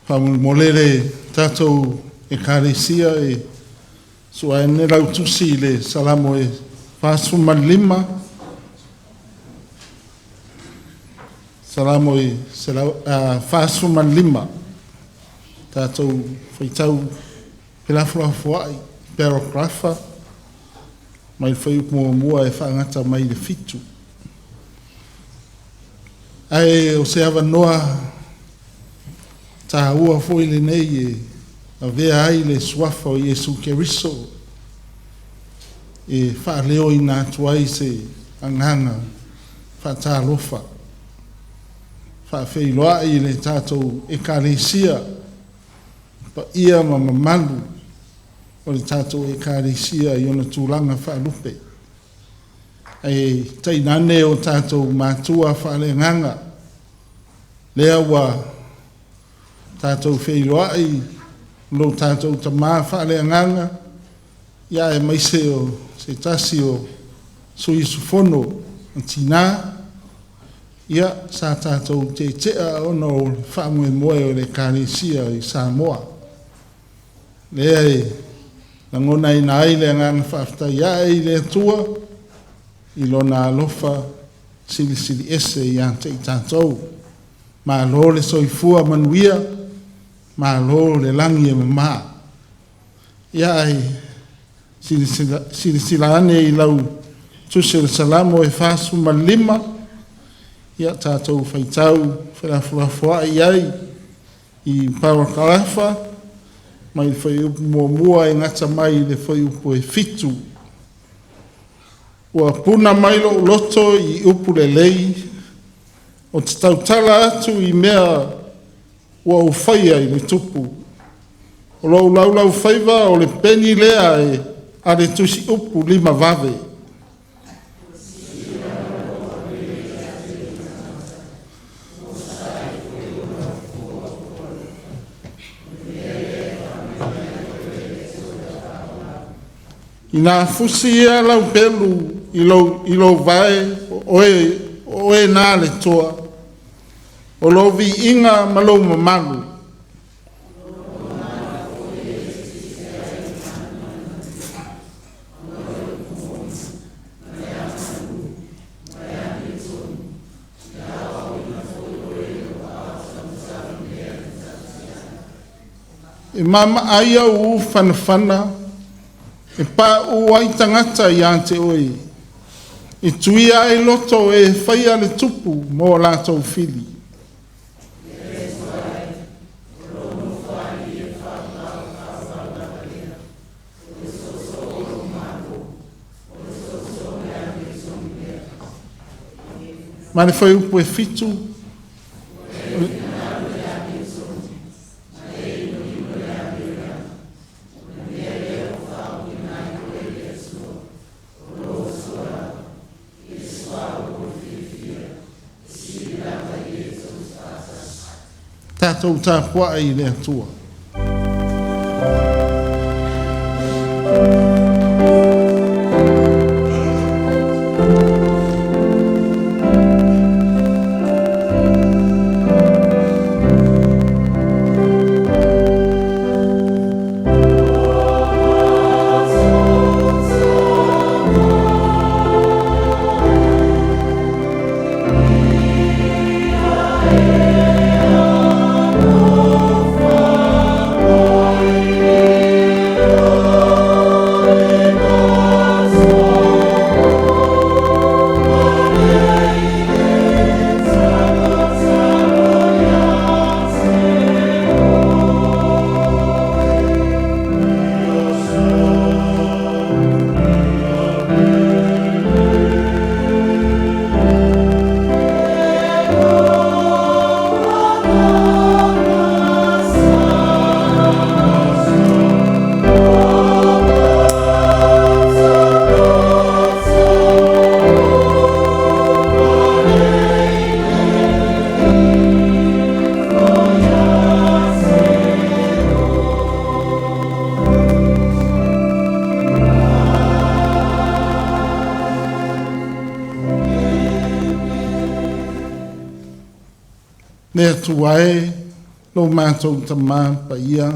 Faamolemole le tatou Ekalesia e sue ane lau tusi i le Salamo e 45, Salamo e 45, tatou faitau felafolafoai paragraph mai le fuaiupu muamua e faagata mai le 7. Ae o se avanoa taua foi lenei e avea ai le suafa o Iesu Keriso e faaleoina atu ai se agaga faatalofa, faafeiloai i le tatou Ekalesia, paia ma mamalu o le tatou Ekalesia i ona tulaga faalupe. Ae tainane o tatou matua faaleagaga, lea ua tatou feiloai lo tatou Tama faaleagaga, ia aemaise o se tasi o sui usufono o tina, ia sa tatou tetea ona o le faamoemoe o le Ekalesia i Samoa. Lea e lagonaina ai le agaga faafetai ae i le Atua i Lona alofa silisili ese ia te i tatou. Malo le soifua manuia, malo le lagi e mama. Ia ae silasila ane i lau tusi o le Salamo e 45, ia tatou faitau felafolafoai ai i parakarafa mai le fuaiupu muamua e gata mai i le fuaiupu e 7. Ua puna mai lou loto i upu lelei, ou te tautala atu i mea ua ou faia i le tupu. O lou laulaufaiva o le peni lea e a le tusiupu limavave. Ina fusi ia lau pelu i lou vae, o oe na le toa, o lou viiga ma lou mamalu. E mamaa au ufanafana e pauu ai tagata ia te oe, e tuia ai loto o e faia le tupu mo latou fili. Ma le fuaiupu e 7. Tatou tapuai i le Atua. Le Atua e, lo matou Tamā Paia,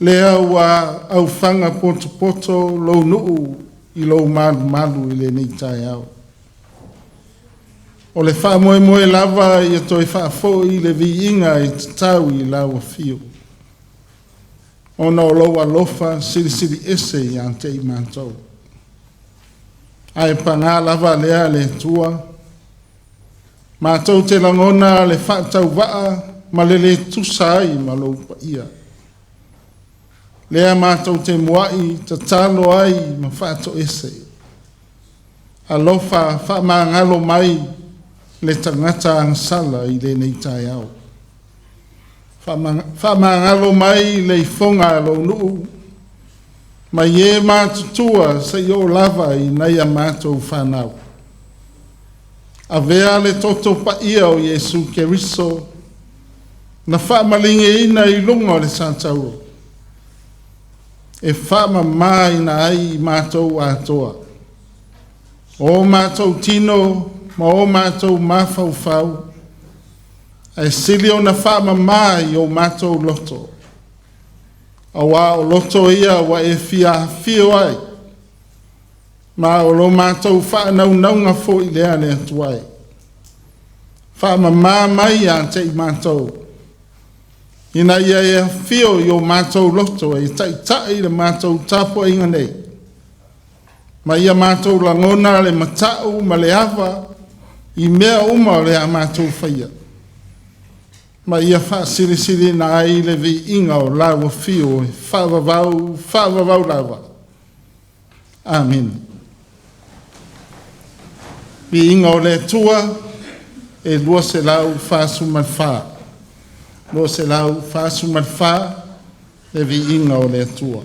lea ua aufaga potopoto lou nuu i lou malumalu i lenei taeao. O le faamoemoe lava ia toe faafoi le viiga e tatau i lau afio, ona o lou alofa silisili ese ia te i matou. Ae paga lava lea le Atua, matou te lagona le faatauvaa ma le le tusa ai ma lou paia. Lea matou te muai tatalo ai ma faatoese, alofa faamagalo mai le tagata agasala i lenei taeao. Faamagalo mai le ifoga a lou nuu, mai e matutua seia oo lava i nai a matou fanau. Avea le toto paia o Iesu Keriso na faamaligiaina i luga o le satauro e faamamaina ai i matou atoa, o matou tino ma o matou mafaufau, ae sili ona faamama i o matou loto, auā o loto ia ua e fia afio ai, ma o lo matou faanaunauga foi lea le Atua e. Faamama mai ia te i matou, ina ia e afio i o matou loto e taitai le matou tapuaiga nei, ma ia matou lagona le matau ma le ava i mea uma o le a matou faia, ma ia faasilisiliina ai le viiga o lau afio e faavavau, faavavau lava. Amene. Viiga o le Atua e 244, 244 le viiga o le Atua.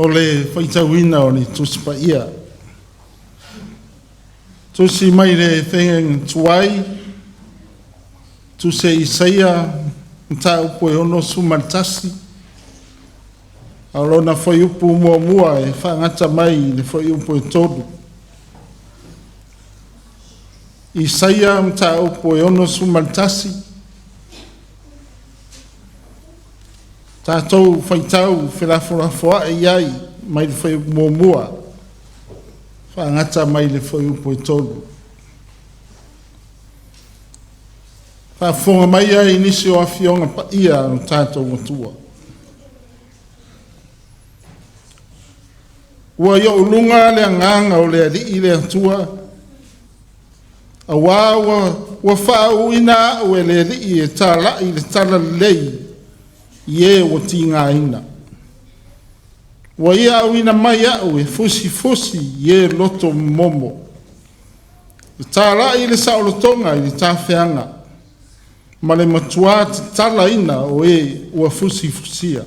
O le faitauina o le Tusi Paia. Tusi mai le feagaiga tuai, tusi a Isaia, mataupu e 61, a o lona fuaiupu muamua e faagata mai i le fuaiupu e 3. Isaia mataupu e 61, tatou faitau felafolafoai ai mai le fuaiupu muamua faagata mai le fuaiupu e 3. Faafofoga mai ai i nisi o Afioga Paia a lo tatou Atua. Ua i ou luga le agaga o le Alii le Atua, auā ua faauuina au e le Alii e talai le talalelei i e ua tigaina. Ua ia auina mai au e fusifusi i e loto momomo, e talai le saolotoga i le tafeaga, ma le matua tatalaina o e ua fusifusia.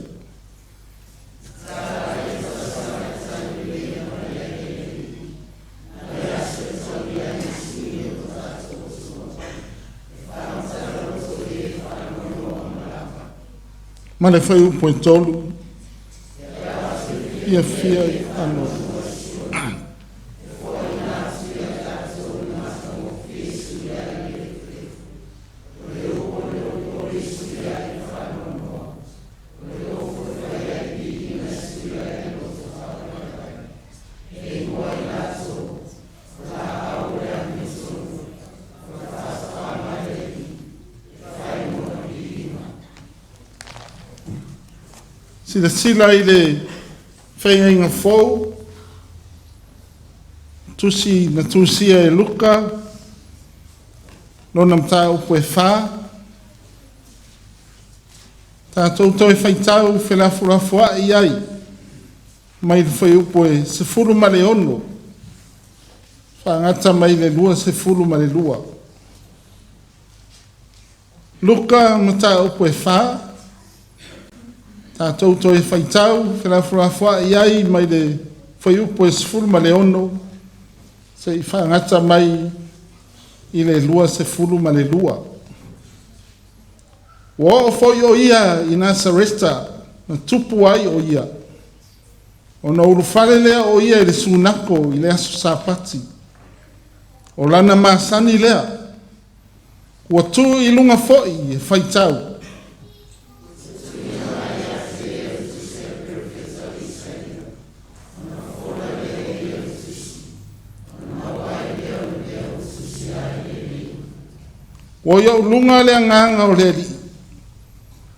Ma le fuaiupu e 3. Fiafia i alo Silasila i le faiga fou, tusi na tusia e Luka, lona mataupu e 4, tatou toe faitau felafolafoai ai mai le fuaiupu e 16 faagata mai le 22. Luka mataupu e 4, tatou toe faitau felafolafoai ai mai le fuaiupu e 16 seia faagata mai i le 22. Ua oo foi o ia i Nasareta na tupu ai o ia. Ona ulufale lea o ia i le sunako i le aso Sapati. O lana masani lea. Ua tu i luga foi e faitau. Ua i ou luga le agaga o le Alii,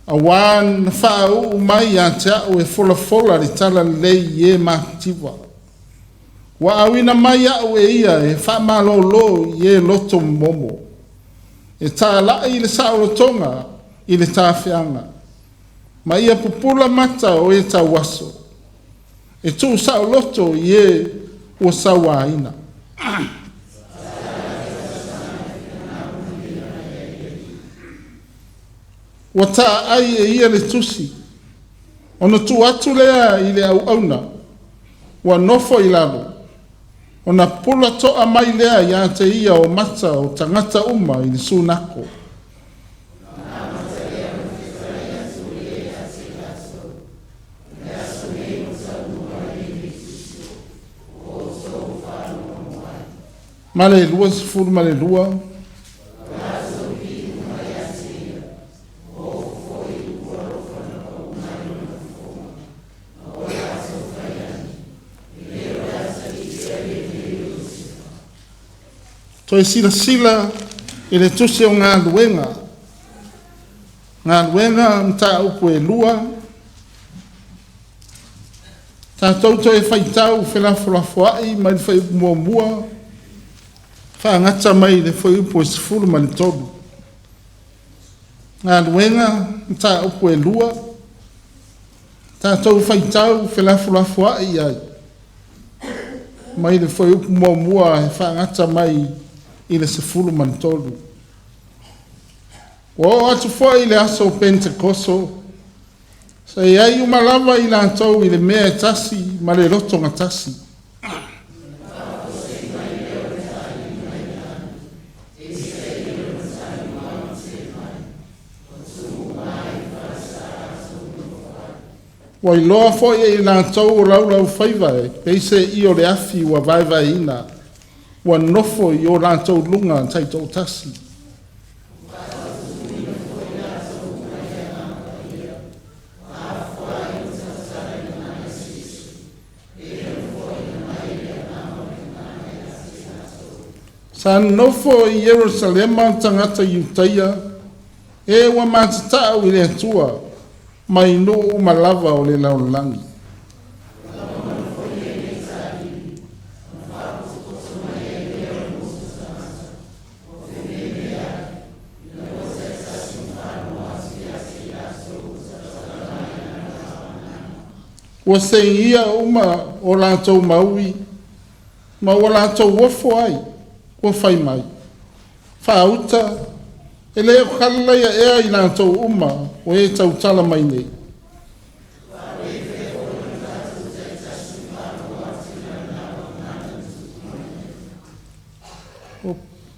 auā na faauu mai ia te au e folafola le talalelei i e matitiva. Ua auina mai au e ia e faamalōlō i e loto momomo, e tālai le saolotoga i le tafeaga, ma ia pupula mata o e tauaso, e tuusaoloto i e ua sauaina. Ua taaai e ia le tusi, ona tuu atu lea i le auauna ua nofo i lalo, ona pupula toa mai lea ia te ia o mata o tagata uma i le sunako. Ma le 22. Toe silasila i le tusi o Galuega, Galuega mataupu e 2, tatou toe faitau felafolafoai mai le fuaiupu muamua faagata mai le fuaiupu e 13. Galuega, mataupu e 2, tatou faitau felafolafoai ai mai le fuaiupu muamua e faagata mai i le 13. Ua oo atu foi le aso o Penetekoso, Sa iai uma lava i latou i le mea e tasi ma le loto gatasi. Ua iloa foi e i latou o laulaufaiva e peiseai o le afi ua vaevaeina, ua nofo i o latou luga taitoatasi. Sa nonofo i Ierusalema tagata Iutaia e ua matatau i le Atua mai nuu uma lava o le lalolagi. Ua seigia uma o latou maui ma ua latou ofo ai, ua fai mai, faauta, e le o Kalilaia ea i latou uma o e tautala mai nei?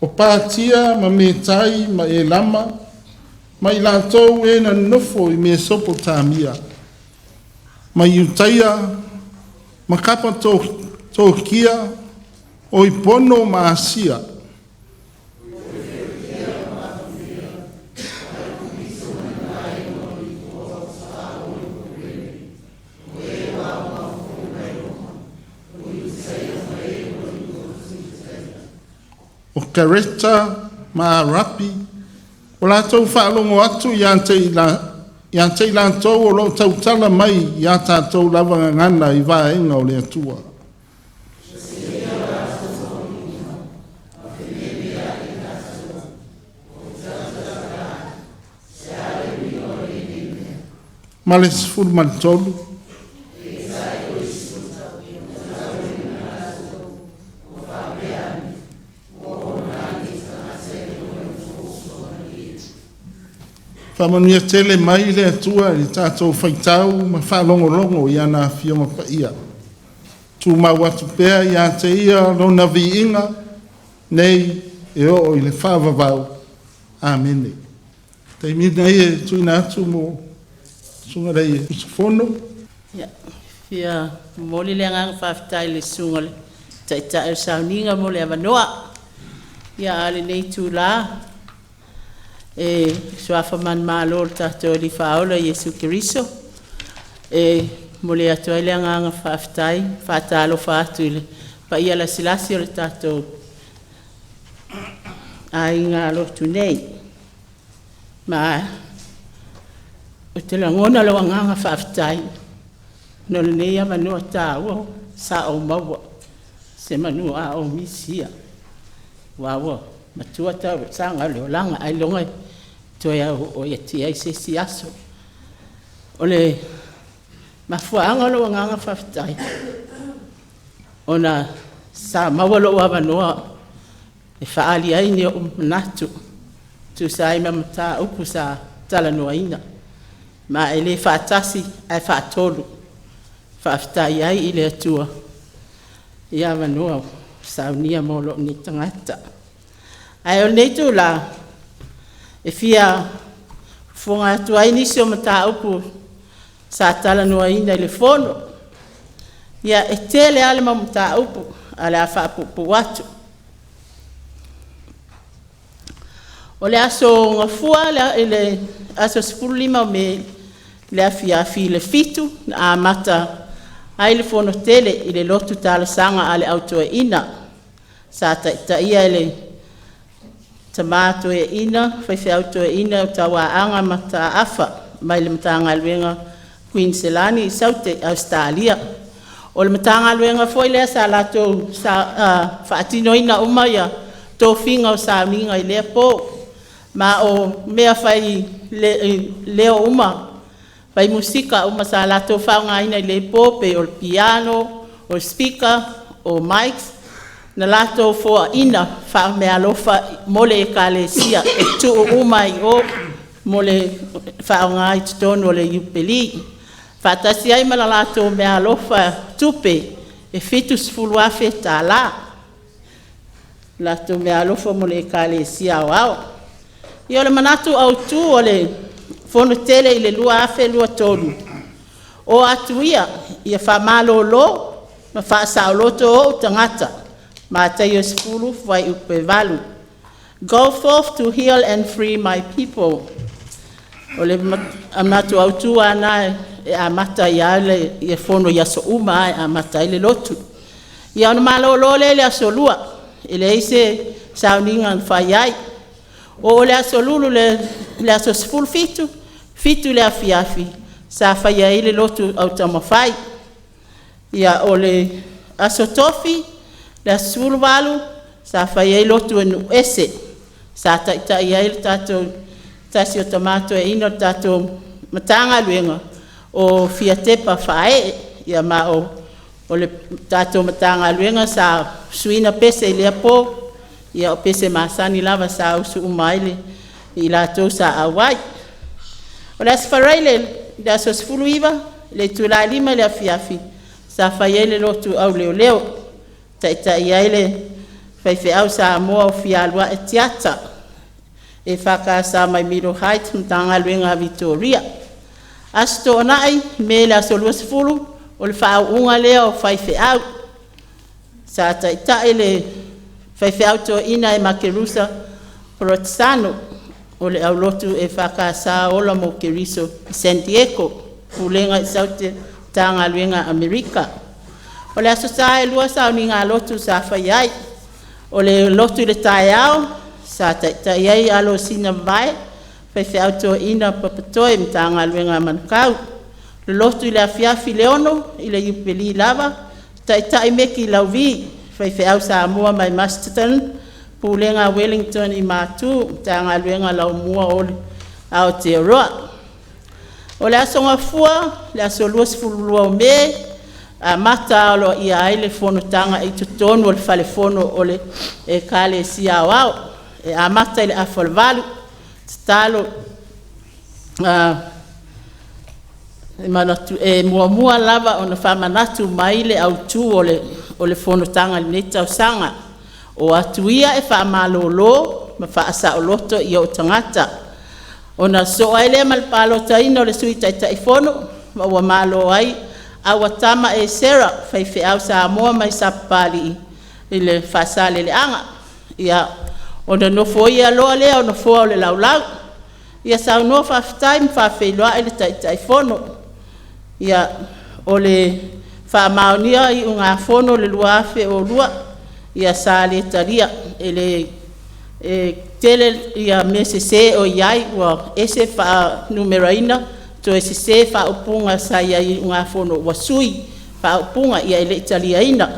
O Patia ma Metai ma Elama, ma i latou e nonofo i Mesopotamia, ma Iutaia ma Kapatokia, o i Pono ma Asia, o Kareta ma Arapi, o latou faalogo atu ia te i latou o lo o tautala mai ia tatou lava gagana i vaega o le Atua. Ma le 13. Faamanuia tele mai le Atua i le tatou faitau ma faalogologo i ana Afioga Paia. Tumau atu pea ia te Ia Lona viiga nei e oo i le faavavau. Amene. Taimi nei e tuuina atu mo susuga i le usufono. Ia, fia momoli le agaga faafetai i le Susuga i le Taitai o le Sauniga mo le avanoa. Ia, a o lenei itula e suafa manumalo o le tatou Alii Faaola Iesu Keriso e momoli atu ai le agaga faafetai, e faatalofa atu i le paia lasilasi o le tatou aiga lotu nei. Ma ou te lagona lou agaga faafetai ona o lenei avanoa taua sa ou maua, semanu a ou misia, aua ua matua tausaga o le olaga, ailoga e toe oo atu i ai se isi aso. O le mafuaaga o lou agaga faafetai, ona sa maua lou avanoa e faaali ai ni ou manatu e tusa ai ma mataupu sa talanoaina, ma e le faatasi ae faatolu. Faafetai ai i le Atua i avanoa saunia mo lou nei tagata. Ae o lenei itula, e fia fofoga atu ai nisi o mataupu sa talanoaina i le fono. Ia, e tele lava le mau mataupu, ae o le a faapuupuu atu. O le aso Gafua i le aso 15 o Me i le afiafi i le 7:00 na amata ai le fonotele i le lotu talosaga a le Au Toeaina sa taitaia e le Tama Toeaina, faifeau toeaina Tauaana Mataafa mai le Matagaluega Kuiniselani i Saute Ausetalia. O le Matagaluega foi lea sa latou faatinoina uma tofiga o sauniga i lea po, ma o mea fai leo uma, fai musika uma sa latou faaaogaina i lea po, pei o le piano, o le speaker, o mics, na latou foaina faameaalofa mo le Ekalesia e tuu uma ai i o mo le faaaoga i totonu o le Iupeli. Faatasi ai ma la latou meaalofa tupe e $70,000 tālā. Latou meaalofa mo le Ekalesia Aoao. Ia o le manatu autū o le Fono Tele i le 2023, o atu ia, ia faamalōlō ma faasaoloto ou tagata. Mataio 10 fuaiupu e 8. Go forth to heal and free my people. O le manatu autu lava lena e amata ai lava le fono i aso uma lava e amata ai le lotu. Ia ona malolo lea i le aso Lua, e leai se sauniga na fai ai. Oo i le aso Lulu le aso 17, 7:00 i le afiafi, sa faia ai le lotu autaumafai. Ia, o le aso Tofi, le aso 18, sa fai ai lotu e nuu ese, sa taitai ai le tasi o tama toeaina o le tatou Matagaluega o Fiatepa Faaee. Ia ma o le tatou Matagaluega sa suina pese i lea po, ia o pese masani lava sa usu uma ai i latou sa auai. O le aso Faraile le aso 19 i le itula e 5:00 i le afiafi, sa fai ai le lotu au leoleo, taitai ai le faifeau Samoa o Fia alu ae Tiata EFKS mai Middle Heights Matagaluega a Vitoria. Aso Toonai, Me le aso 20, o le faauuga lea o faifeau. Sa taitai le faifeau toeaina Makerusa Polotsano o le aulotu EFKS Ola mo Keriso i San Diego, Pulega i Saute Matagaluega a Amerika. O le Aso Sa e 2 sauniga lotu sa faia ai. O le lotu i le taeao sa taitai ai Alosina Vae, faifeau toeaina Papatoe Matagaluega a Manukau. O le lotu i le afiafi i le 6:00 i le Iupeli lava, taitai Meki Lauvi, faifeau Samoa mai Masterton, Pulega a Wellington i Matu, Matagaluega Laumua o Aotearoa. O le Aso Gafua, le aso 22 o Me, amata aloaia ai le fonotaga i totonu o le falefono o le Ekalesia Aoao. E amata i le 7:30. Tatalo, e muamua lava ona faamanatu mai le autu o le fonotaga i lenei tausaga. O atu ia e faamalōlō ma faasaoloto i ou tagata. Ona sosoo ai lea ma le palotaina o le Sui Taitaifono ma ua malo ai Auatama Esera, faifeau Samoa mai Sapapalii i le Faasaleleaga. Ia, ona nofoia loa lea o nofoa o le laulau. Ia saunoa faafetai ma faafeiloai le Taitaifono. Ia, o le faamaonia o iugafono o le 2002, ia sa le talia, e tele mea sese o i ai, ua ese le faanumeraina, toe sese faaupuga sa i ai i iugafono ua sui faaupuga, ia e le i taliaina.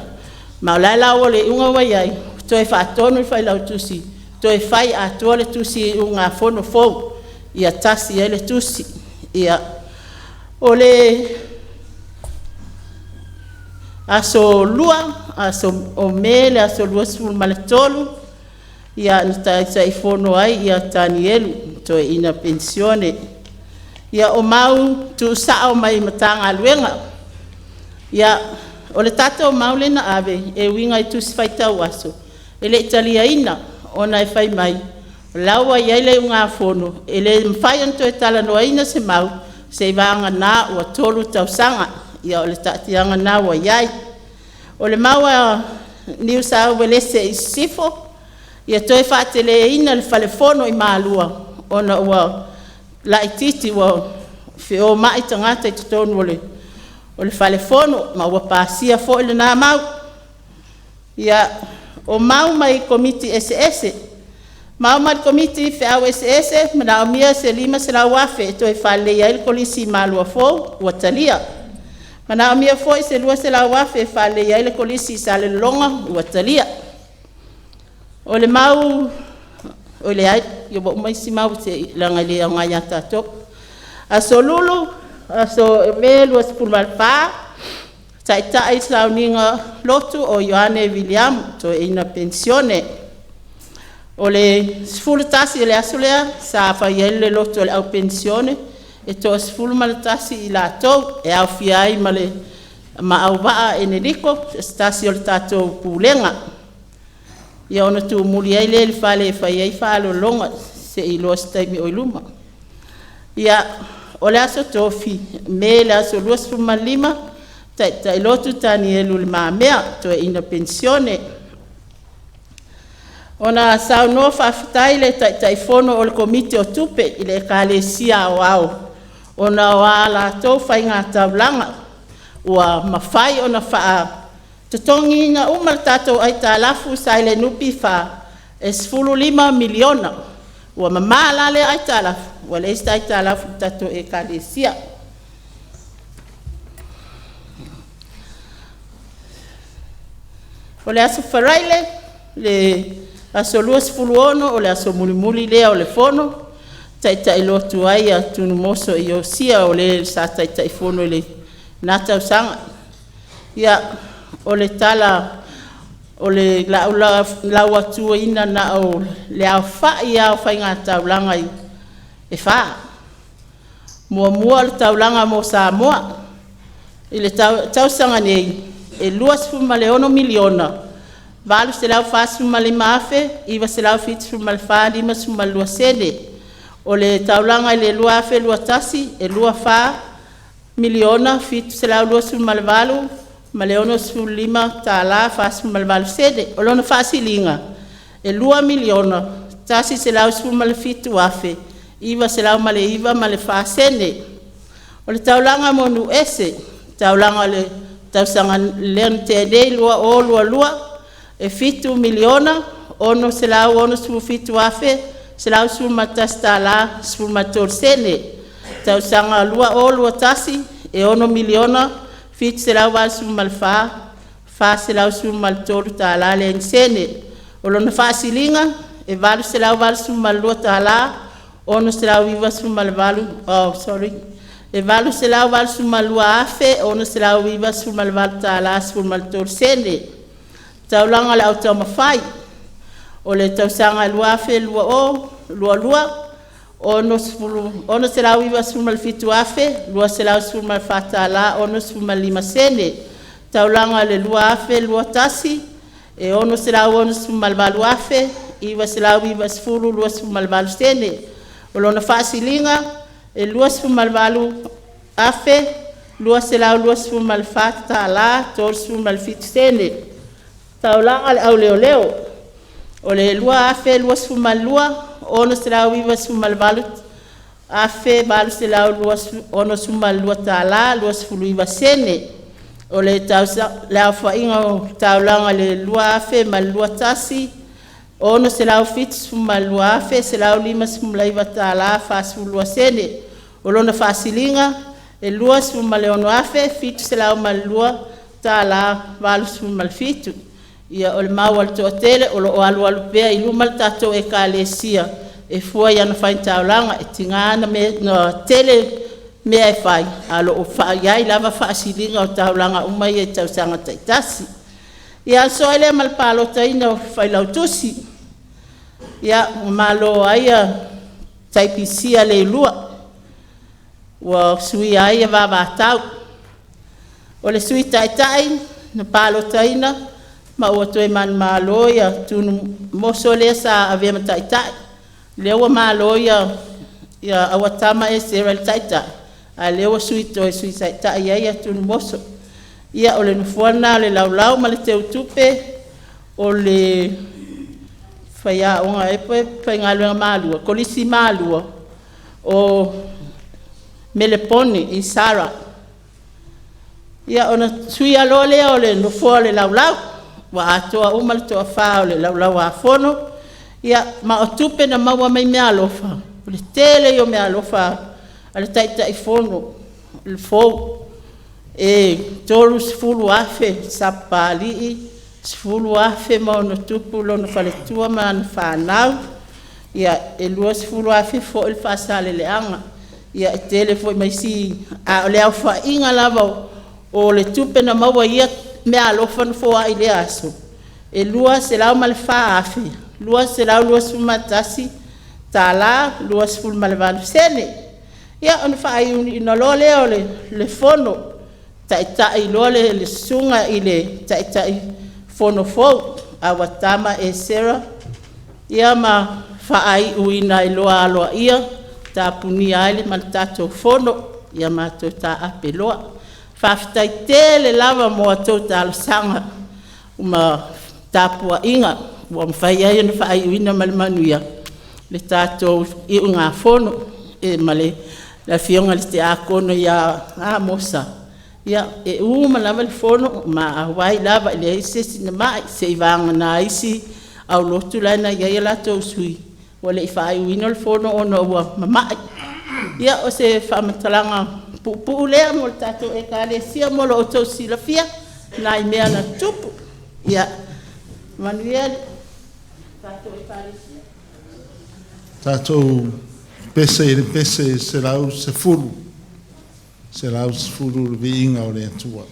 Ma o le a la le iuga ua i ai, ua toe faatonu le Failautusi toe fai atoa le tusi iugafono fou ia tasi ai le tusi. Ia, o le aso Lua, o Me le aso 23, na taitaifono ai Tanielu toeaina penisione. Ia, o mau tuusao mai Matagaluega. Ia, o le tatou mau lea na ave e uiga i Tusi Faitau Aso, e le i taliaina ona e fai mai o la ua i ai le iugafono, e le mafai ona toe talanoaina se mau seiavagana ua 3 tausaga. Ia o le taatiaga lena ua i ai. O le mau a Niu Sa Uelese i Sisifo, ia toe faateleina le fale fono i Malua ona ua laitiiti ua feomai tagata i totonu o le fale fono ma ua pasia foi lena mau. Ia, o mau mai Komiti eseese. Mau mai le Komiti i Feau eseese, e manaomia se $500,000 e toe faaleleia ai le Kolisi i Malua fou, ua talia. E manaomia foi se $200,000 e faaleleia ai le Kolisi i Salelologa, ua talia. O le mau, oi leai, ua uma isi mau leaga e le aoga ia tatou. Aso Lulu, Me 24, taitai le sauniga lotu o Ioane Viliamu, toeaina penisione. O le 11:00 i le aso lea sa fai ai le lotu a le au penisione E 11 i latou, e aofia ai ma le Mauvaa Eneliko, o se tasi o le tatou Pulega. Ia ona tumuli ai lea i le fale e fai ai faaaloaloga seia iloa se taimi oi luma. Ia, o le aso Tofi, Me le aso 25, Taitai Lotu Tanielu Le Mamea, Toeaina Penisione. Ona saunoa faafetai le Taitaifono o le Komiti o Tupe i le Ekalesia Aoao ona o a latou faigataulaga ua mafai ona faatotogiina uma le tatou aitalafu sa i le NPF e $15 miliona. Ua mama la lea aitalafu, ua leai se aitalafu a le tatou Ekalesia. O le aso Faraile le aso 26, o le aso mulimuli lea o le fono, taitai lotu ai ia Tunumoso Iosia o le sa Taitaifono i lena tausaga. Ia, o le tala o le a ou lau atuina na o le aofai lava o faigataulaga e fa. Muamua o le taulaga mo Samoa i le tausaga nei, e $26,845,974.52. O le taulaga i le 2021, e $24,728,065.48. O lona faasiliga e $2,117,909.04. O le taulaga mo Nuu-ese, taulaga o le tausaga lea na tea nei 2022, e $7,667,111.13. Tausaga 2021, e $6,784,413.01. O lona faasiliga e $882, 698, oh sorry, e $882,698.13. Taulaga a le Au Taumafai, o le tausaga 2022, $697,214.65. Taulaga i le 2021, e $668,990.28. O lona faasiliga e $28,224.37. Taulaga a le Au Leoleo, o le 2022, $698,862.29. O le aofaiga o taulaga i le 2021, $672,159.42. O lona faasiliga e $26,702.87. Ia, o le mau a le toatele o lo o alualu pea i luma le tatou Ekalesia e fua i ana faitaulaga. E tiga ona tele mea e fai, ae o lo o i ai lava faasiliga o taulaga uma ia i tausaga taitasi. Ia, sosoo ai lea ma le palotaina o Failautusi. Ia, ua malo ai Taipisia Leilua ua suia ai vavatau. O le Sui Taitai na palotaina ma ua toe manumalo Tunumoso lea sa avea ma Taitai. Lea ua malo Auatama Esera i le Taitai, a o lea ua toe Sui Taitai ai Tunumoso. Ia, o le nofoa lena o le Laulau ma le Teutupe, o le Faiaoga ea po o le Faigaluega Malua, Kolisi Malua o Melepone Isara. Ia, ona suia loa lea o le nofoa o le Laulau, ua atoa uma le toafa o le Laulau-a-Fono. Ia, ma o tupe na maua mai meaalofa, o le tele ia o meaalofa a le Taitaifono fou, e $30,000 Sapapalii, $10,000+ lona faletua ma ana fanau, e $20,000 foi le Faasaleleaga. Ia, e tele foi ma isi, a o le aofaiga lava o le tupe na maua i ia meaalofa na foai i lea aso, e $204,221.28. Ia, ona faaiuina loa lea o le fono, taitai loa le susuga i le Taitaifono fou, Auatama Esera, ia ma faaiuina ai loa aloaia, tapunia ai ma le tatou fono, ia matou taape loa. Faafetai tele lava mo a outou talosaga ma tapuaiga ua mafai ai ona faaiuina ma le manuia le tatou iugafono ma le Afioga i le Tiakono ia Amosa. Ia, e uma lava le fono o ma auai lava, e leai se isi na ma'i, seiavagana isi aulotu la na i ai a latou sui ua le i faaiuina le fono ona ua mamai. Ia, o se faamatalaga puupuu lea mo le tatou Ekalesia mo lo outou silafia i nai mea na tutupu. Ia manuia le tatou Ekalesia. Tatou pese i le pese 110, 110 le viiga o le Atua.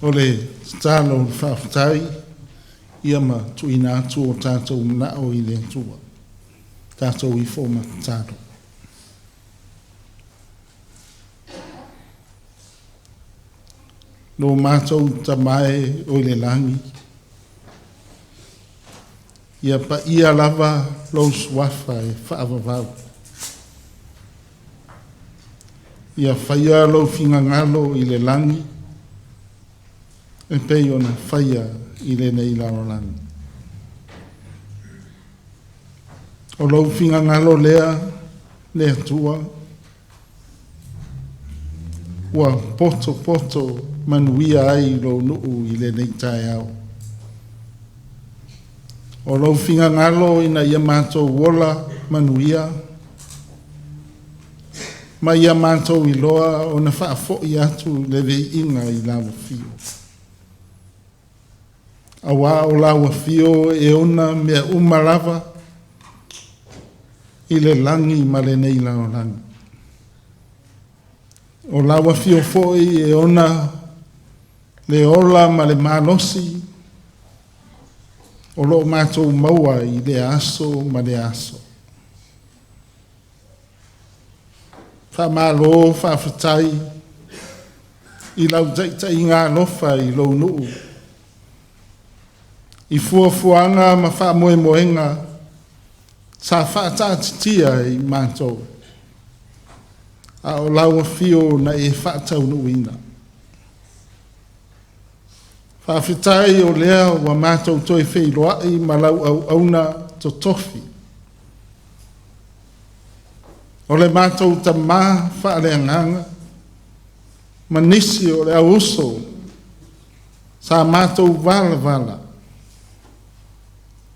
O le tatalo o le faafetai ia ma tuuina atu o tatou manao i le Atua. Tatou ifo ma tatalo. Lo matou tamae o i le lagi, Ia paia lava lou suafa e faavavau. Ia faia lou finagalo i le lagi e pei ona faia i lenei lalolagi. O lou finagalo lea le Atua ua poto manuia ai lou nuu i lenei taeao. O lou finagalo ina ia matou ola manuia ma ia matou iloa ona faafoi atu le viiga i lau afio. Auā o lau afio e ona mea uma lava i le lagi ma lenei lalolagi. O lau afio foi e ona le ola ma le malosi o loo matou maua i lea aso ma lea aso. Faamalo faafetai i lau taitaiga alofa i lou nuu, i fuafuaga ma faamoemoega sa faataatitia i matou, a o lau afio na e faataunuuina. Faafetai o lea ua matou toe feiloai ma lau auauna totofi. O le matou tamā faaleagaga ma nisi o le au uso sa matou valavala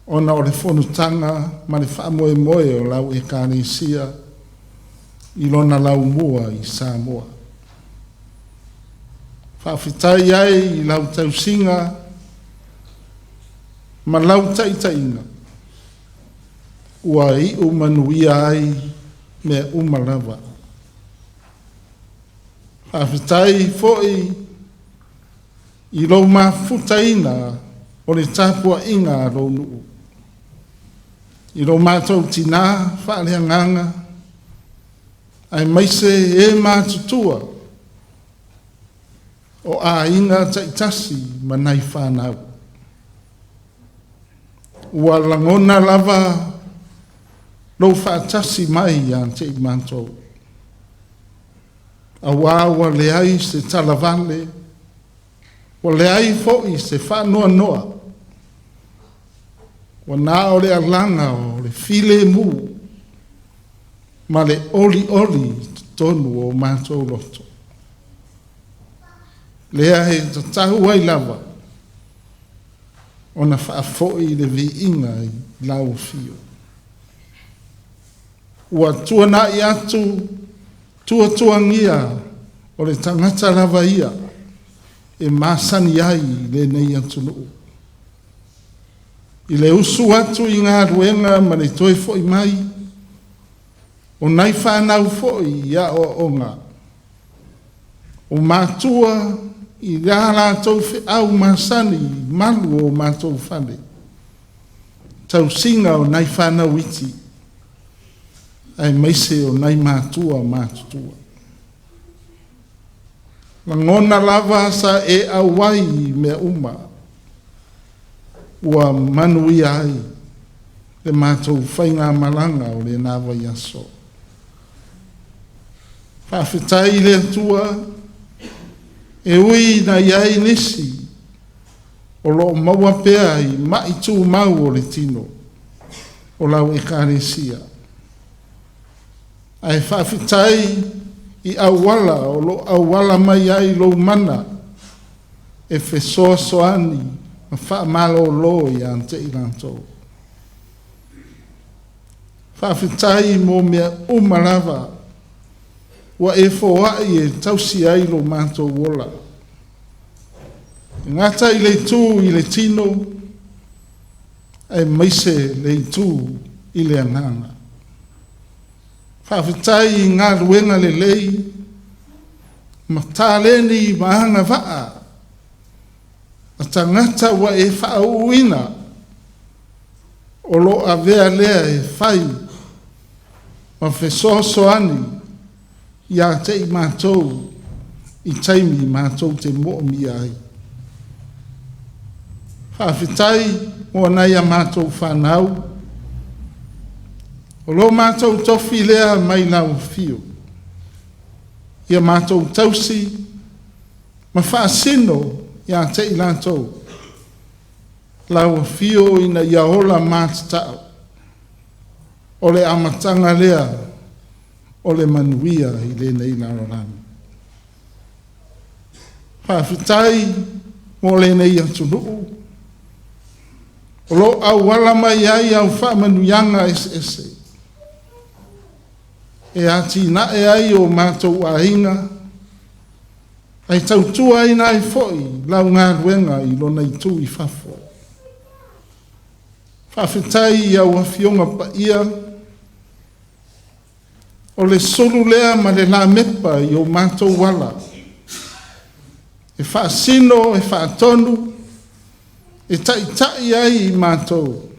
ona o le fonotaga ma le faamoemoe o lau Ekalesia i lona laumua i Samoa. Faafetai ai i lau tausiga ma lau taitaiga ua iu manuia ai mea uma lava. Faafetai foi i lou mafutaina o le tapuaiga a lou nuu, i lo matou tinā faaleagaga aemaise e matutua o aiga taitasi ma nai fanau. Ua lagona lava lou faatasi mai ia te i matou, auā ua leai se talavale, ua leai foi se faanoanoa, ua na o le alaga o le filemu ma le olioli i totonu o matou loto. Lea e tatau ai lava ona faafoi le viiga i lau afio. Ua tuanai atu tuatuagia o le tagata lava ia e masani ai i lenei atunuu. I le usu atu i galuega ma le toe foi mai, o nai fanau foi i aoaoga, o matua i a latou feau masani i malu o matou fale, tausiga o nai fanau iti, aemaise o nai matua matutua. Lagona lava sa e auai i mea uma ua manuia ai le matou faigamalaga o lena vaiaso. Faafetai i le Atua e ui ina i ai nisi o loo maua pea i mai tumau o le tino o lau Ekalesia. Ae faafetai i auala o loo auala mai ai lou mana e fesoasoani ma faamalolo ia te i latou. Faafetai mo mea uma lava ua e foai e tausi ai lo matou ola. E gata i le itu i le tino, aemaise le itu i le agaga. Faafetai i galuega lelei ma taleni ma agavaa a tagata ua e faauuina o lo avea lea e fai ma fesoasoani ia te i matou i taimi matou te moomia ai. Faafetai mo nai a matou fanau. O lo matou tofi lea mai lau afio, ia matou tausi ma faasino ia te i latou lau afio ina ia ola matatau. O le amataga lea o le manuia i lenei lalolagi. Faafetai mo lenei atunuu o lo o auala mai ai au faamanuiaga eseese e atinae ai o matou aiga ae tautuaina ai foi lau galuega i lona itu i fafo. Faafetai i au Afioga Paia, o le sulu lea ma le lamepa i o matou ala e faasino, e faatonu, e taitai ai i matou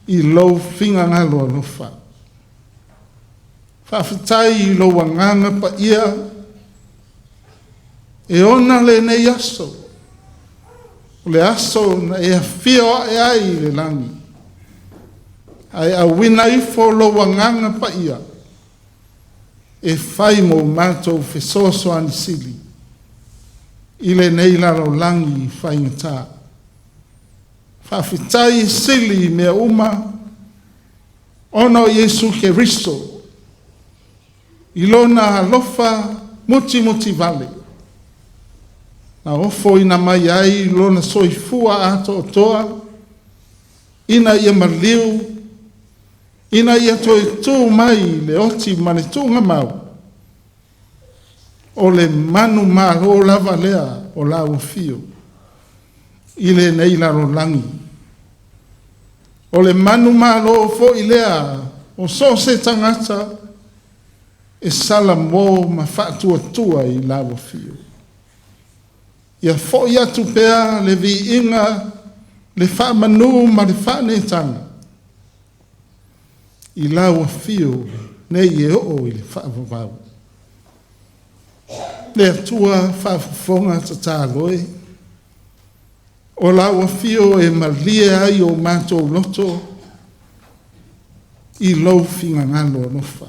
i lou finagalo alofa. Faafetai i lou Agaga Paia e ona lenei aso, o le aso na e afio ae ai i le lagi, ae auina ifo lou Agaga Paia e fai mo matou fesoasoani sili i lenei lalolagi faigata. Faafetai sili i mea uma ona o Iesu Keriso i lona alofa mutimutivale na ofoina mai ai lona soifua atoatoa ina ia maliu, ina ia toe tu mai le oti ma le tuugamau, o le manumalo lava lea o lau afio i lenei lalolagi. O le manumalo foi lea o so o se tagata e salamo ma faatuatua i lau afio. Ia foi atu pea le viiga, le faamanu ma le faaneetaga i lau afio nei e oo i le faavavau. Le Atua faafofoga tatalo e, o lau afio e malie ai o matou loto i lou finagalo alofa.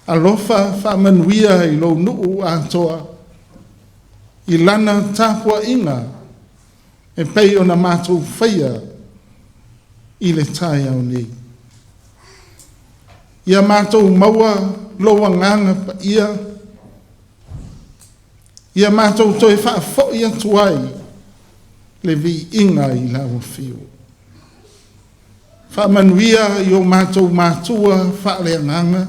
Alofa faamanuia i lou nuu atoa i lana tapuaiga e pei ona matou faia i le taeao nei. Ia matou maua lou Agaga Paia, ia matou toe faafoi atu ai le viiga i lau afio. Faamanuia i o matou matua faaleagaga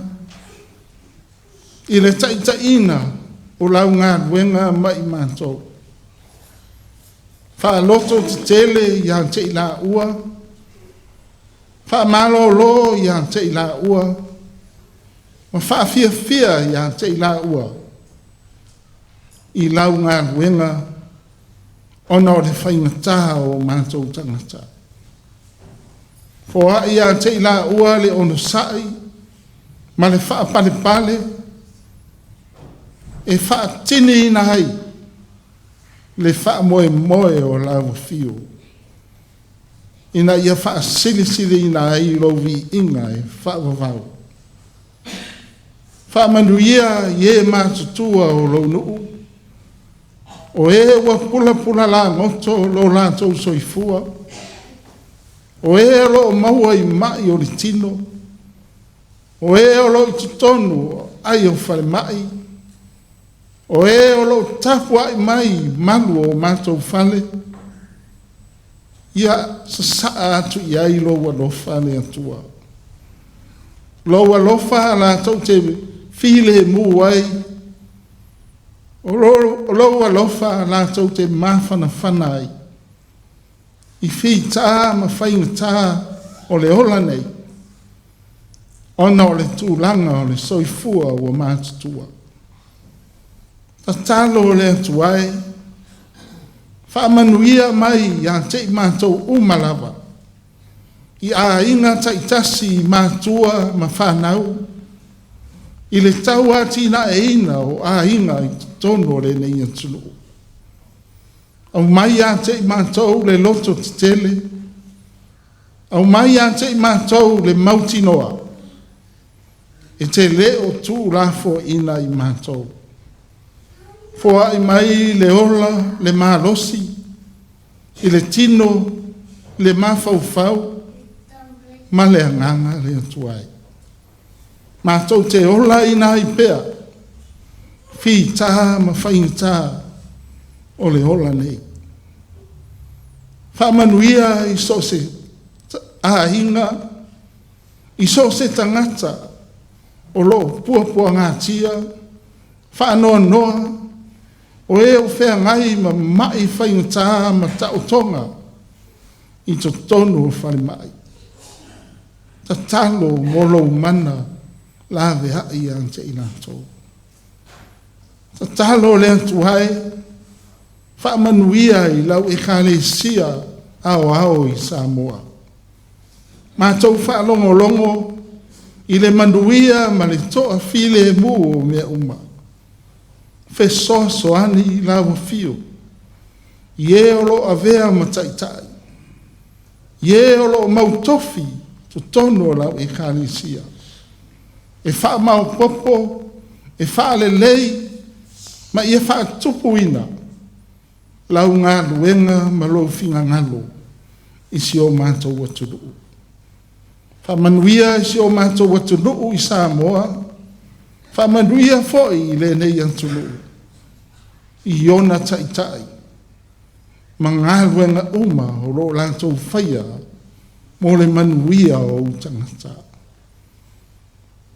i le taitaiina o lau galuega ma i matou. Faaloto tetele ia te i laua, faamalolo ia te i laua, ma faafiafia ia te i laua i lau galuega ona o le faigata o matou tagata. Foai ia te i laua le onosai ma le faapalepale e faatiniina ai le faamoemoe o lau afio, ina ia faasilisiliina ai lou viiga e faavavau. Faamanuia i e matutua o lou nuu, o e ua pulapula lagoto lo latou soifua, o e o lo o maua i mai o le tino, o e o lo o i totonu o aai o falemai, o e o lo o tapuai mai malu o matou fale, ia sasaa atu i ai lou alofa le Atua. Lou alofa latou te filemu ai, o lou alofa latou te mafanafana ai i fita ma faigata o le ola nei, ona o le tulaga o le soifua ua matutua. Tatalo le Atua e, faamanuia mai ia te i matou uma lava, i aiga taitasi, matua ma fanau, i le tauatinaeina o aiga i totonu o lenei atunuu. Aumai ia te i matou le loto tetele, aumai ia te i matou le mautinoa, e te le o tuulafoaiina i matou. Foai mai le ola, le malosi, i le tino, le mafaufau, ma le agaga le Atua e. Matou te olaina ai pea, fita ma faigata o le ola nei. Faamanuia i so o se aiga, i so o se tagata o lo o puapuagatia, faanoanoa, o e o feagai ma mai faigata ma taotoga i totonu o falemai. Tatalo mo lou mana laveai ia te i latou. Tatalo le Atua e, faamanuia i lau ekalesia aoao i Samoa. Matou faalogologo i le manuia ma le toafilemu o mea uma. Fesoasoani i lau afio i e o lo o avea ma taitai, i e o lo o mautofi totonu o lau ekalesia, e faamaopoopo, e faalelei, ma ia faatupuina lau galuega ma lou finagalo i si o matou atunuu. Faamanuia i si o matou atunuu i Samoa, faamanuia foi i lenei atunuu i ona taitai ma galuega uma o lo o latou faia mo le manuia o ou tagata.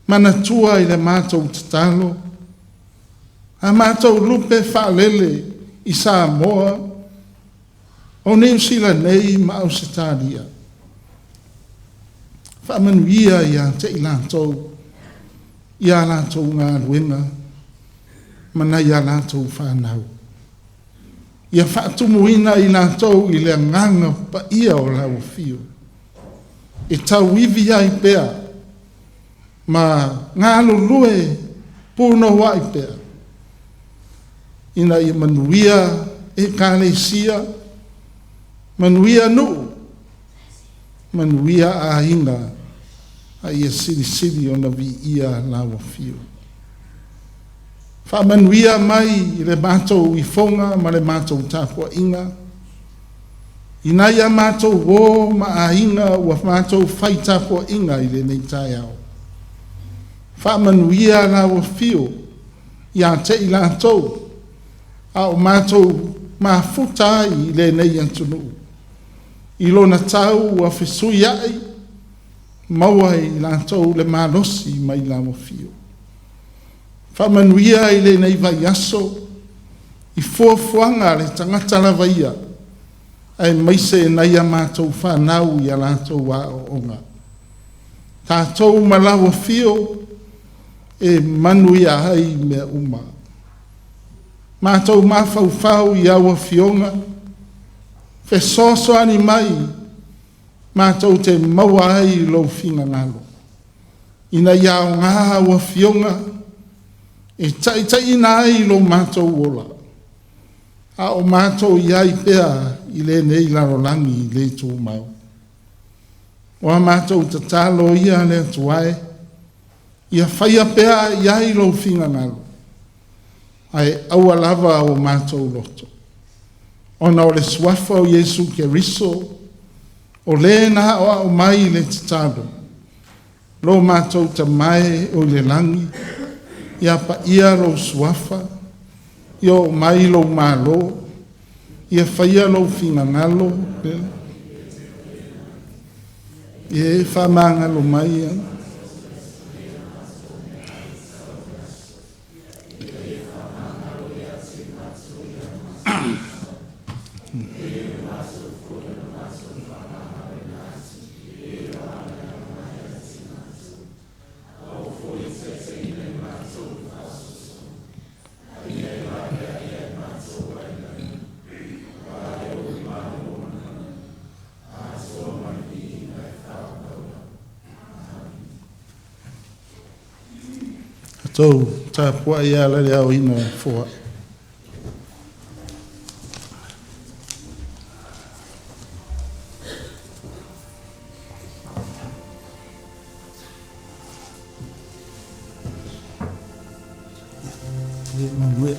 Manatua i le matou tatalo, a matou lupe faalele i Samoa, o Niu Sila nei ma Ausetalia. Faamanuia ia te i latou, ia latou galuega ma nai a latou fanau. Ia faatumuina i latou i le agaga paia o lau afio, e tauivi ai pea ma galulue punouai pea, ina ia manuia ekalesia, manuia nuu, manuia aiga, a ia silisili ona viia lau afio. Faamanuia mai i le matou ifoga ma le matou tapuaiga, i nai a matou uo ma aiga ua matou fai tapuaiga i lenei taeao. Faamanuia lau afio ia te i latou, a o matou mafuta ai i lenei atunuu. I lona tau ua fesuiai, maua e i latou le malosi mai lau afio. Faamanuia i lenei vaiaso i fuafuaga a le tagata lava ia, aemaise nai a matou fanau i a latou aoaoga. Tatou ma lau afio e manuia ai mea uma. Matou mafaufau i au afioga, fesoasoani mai matou te maua ai lou finagalo, ina ia aoga au afioga e taitaiina ai lo matou ola, a o matou i ai pea i lenei lalolagi le tumau. O a matou tatalo ia le Atua e, ia faia pea i ai lou finagalo, ae aua lava o matou loto, ona o le suafa o Iesu Keriso, o le na aoao mai i le tatalo, lo matou Tama e oi le lagi, ia paia lou suafa, ia oo mai lou malo, ia faia lou finagalo, ia e faamagalo mai. Tou tapuai e ala i le aoina o foa. Manuia.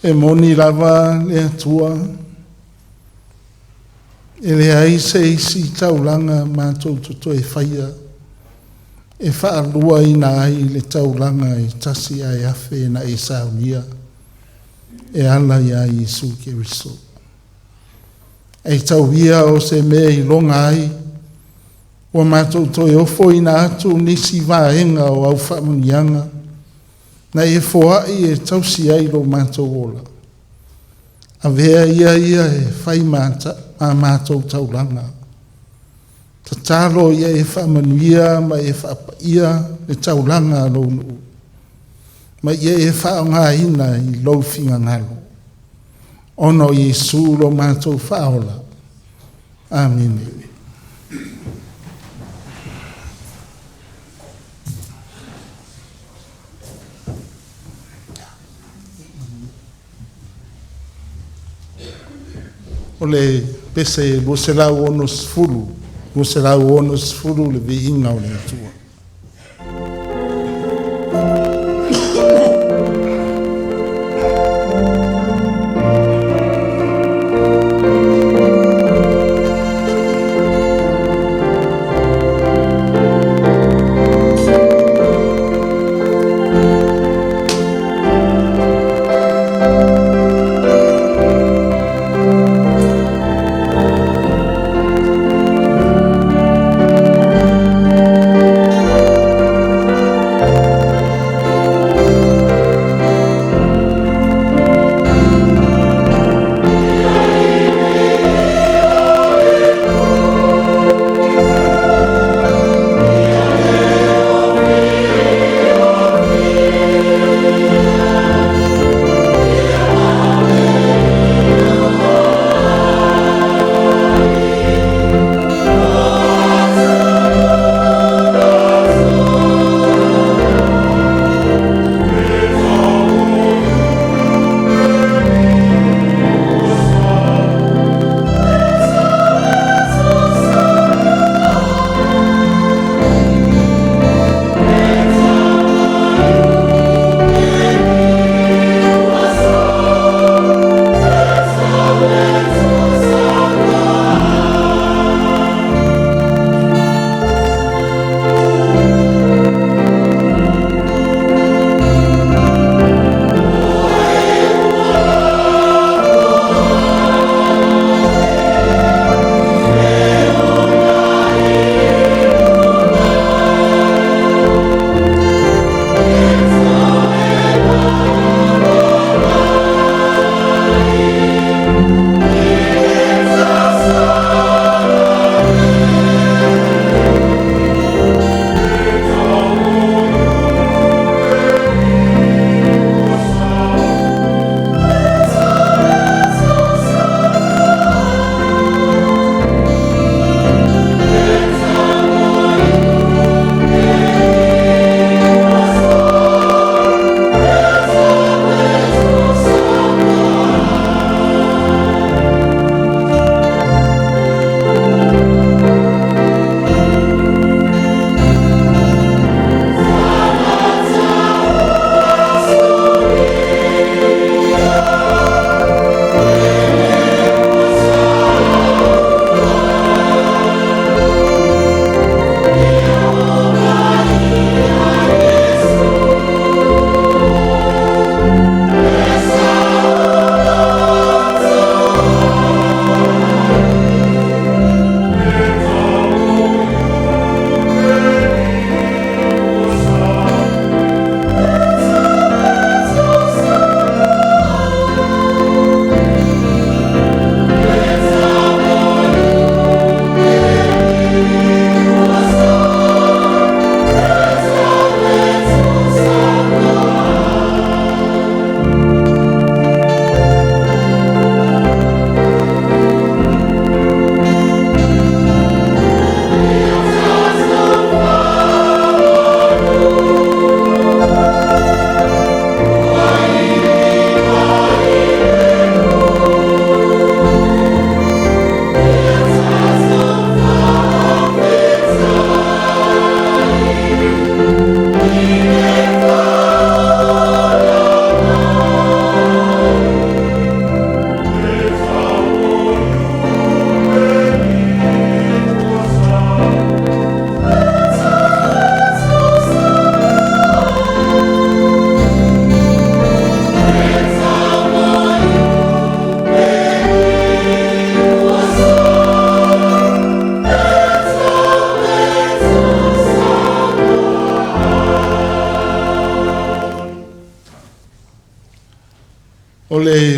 E moni lava le Atua, e leai se isi taulaga matou te toe faia e faaluaina ai le taulaga e tasi ae afe na e saunia e ala ia Iesu Keriso. Ae tau ia o se mea e iloga ai, ua matou toe ofoina atu nisi vaega o au faamanuiaga na e foai e tausi ai lo matou ola. Avea ia ia e fai ma matou taulaga. Tatalo ia e faamanuia ma e faapaia le taulaga a lou nuu, ma ia e faaaogaina i lou finagalo. Ona o Iesu lo matou faaola. Amene. O le pese 260, 260 le viiga o le Atua.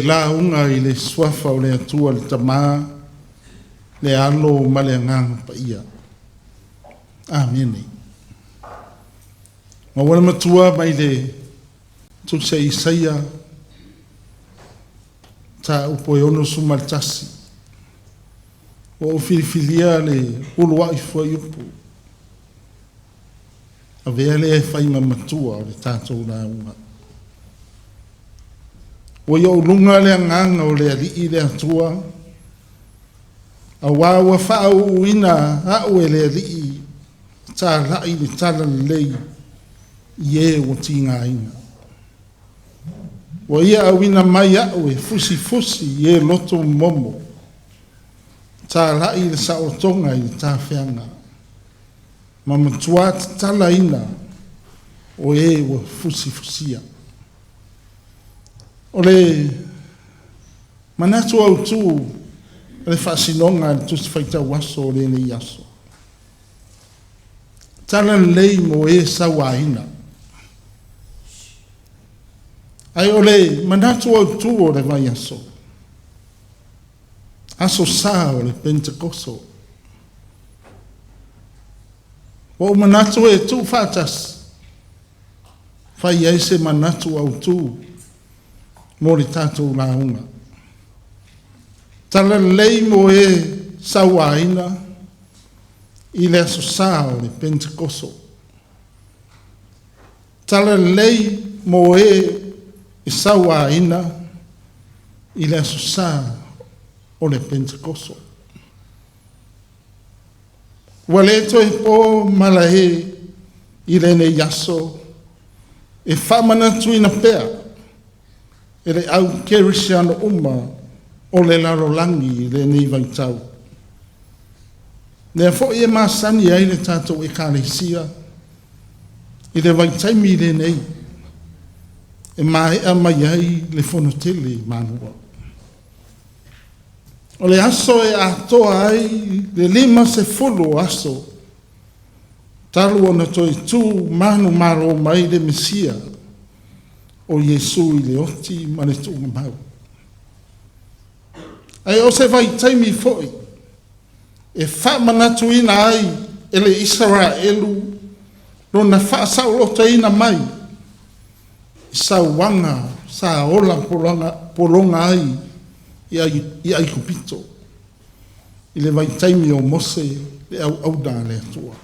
lauga i le Suafa o le Atua le Tamā, le Alo ma le Agaga Paia. Amene. Maua le matua mai le Tusi a Isaia, mataupu e 61. Ua ou filifilia le uluai fuaiupu, avea lea e fai ma matua o le tatou lauga. Ua i ou luga le agaga o le Alii le Atua, auā ua faauuina a'u e le Alii e tala'i le talalelei i e ua tigaina. Ua ia auina mai a'u e fusifusi i e loto momomo, tala'i le saolotoga i le tafeaga, ma matuā tatalaina o e ua fusifusia. O le manatu autū o le faasinoga a le Tusi Faitau Aso o lenei aso, talalelei mo e sauaina. Ae o le manatu autū o le vaiaso, Aso Sa o le Penetekoso, ua ou manatu e tuufaatasi, fai ai se manatu autū mo le tatou lauga. Talalelei mo e sauaina i le Aso Sa o le Penetekoso. Talalelei mo e sauaina i le Aso Sa o le Penetekoso. Ua le toe po malae i lenei aso e faamanatuina pea e le au kerisiano uma o le lalolagi i lenei vaitau. Lea foi e masani ai le tatou Ekalesia i le vaitaimi lenei e mae'a mai ai le fonotele i Malua. O le aso e atoa ai le 50 o aso talu ona toe tu manumalo mai le Mesia o Iesu i le oti ma le tuugamau. Ae o se vaitaimi foi e faamanatuina ai e le Isaraelu lona faasaolotoina mai i sauaga sa ola pologa ai i Aikupito i le vaitaimi o Mose le auauna a le Atua.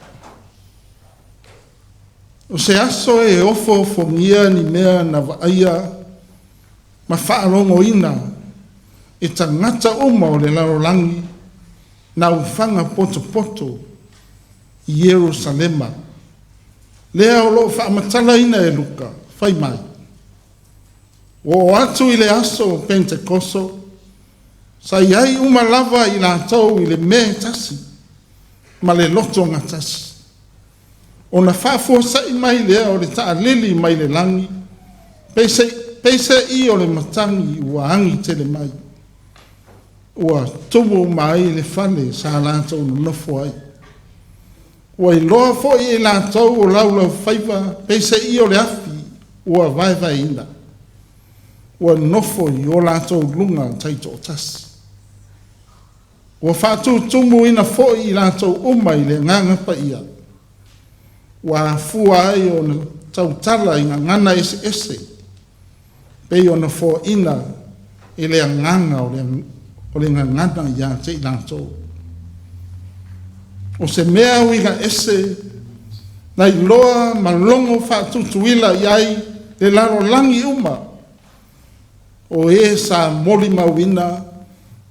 O se aso e ofoofogia ni mea na vaaia ma faalogoina e tagata uma o le lalolagi na aufaga potopoto i Ierusalema, lea o lo'o faamatalaina e Luka, fai mai, ua oo atu i le aso o Penetekoso, sa i ai uma lava i latou i le mea e tasi ma le loto gatasi. Ona faafuasai mai lea o le taalili mai le lagi, peiseai o le matagi ua agi tele mai, ua tumu uma ai le fale sa latou nonofo ai. Ua iloa foi e i latou o laulaufaiva peiseai o le afi ua vaevaeina, ua nofo i o latou luga taitoatasi. Ua faatutumuina foi i latou uma i le Agaga Paia, ua afua ai ona tautala i gagana eseese pei ona foaina e le Agaga o le gagana ia te i latou. O se mea uiga ese na iloa ma logo faatutuila i ai le lalolagi uma o e sa molimauina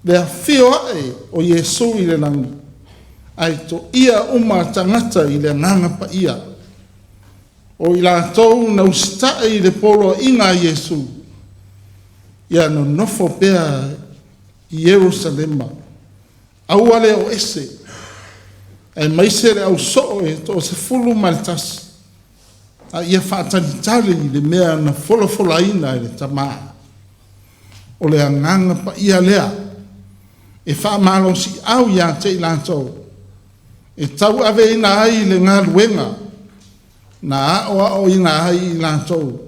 le afio ae o Iesu i le lagi, ae toia uma tagata i le Agaga Paia, o i latou na usitai i le poloaiga a Iesu, ia nonofo pea i Ierusalema, aua le o ese, aemaise le ausoo e 11, a ia faatalitali i le mea na folafolaina e le Tamā. O le Agaga Paia lea e faamalosiau ia te i latou e tauaveina ai le galuega na aoaoina ai i latou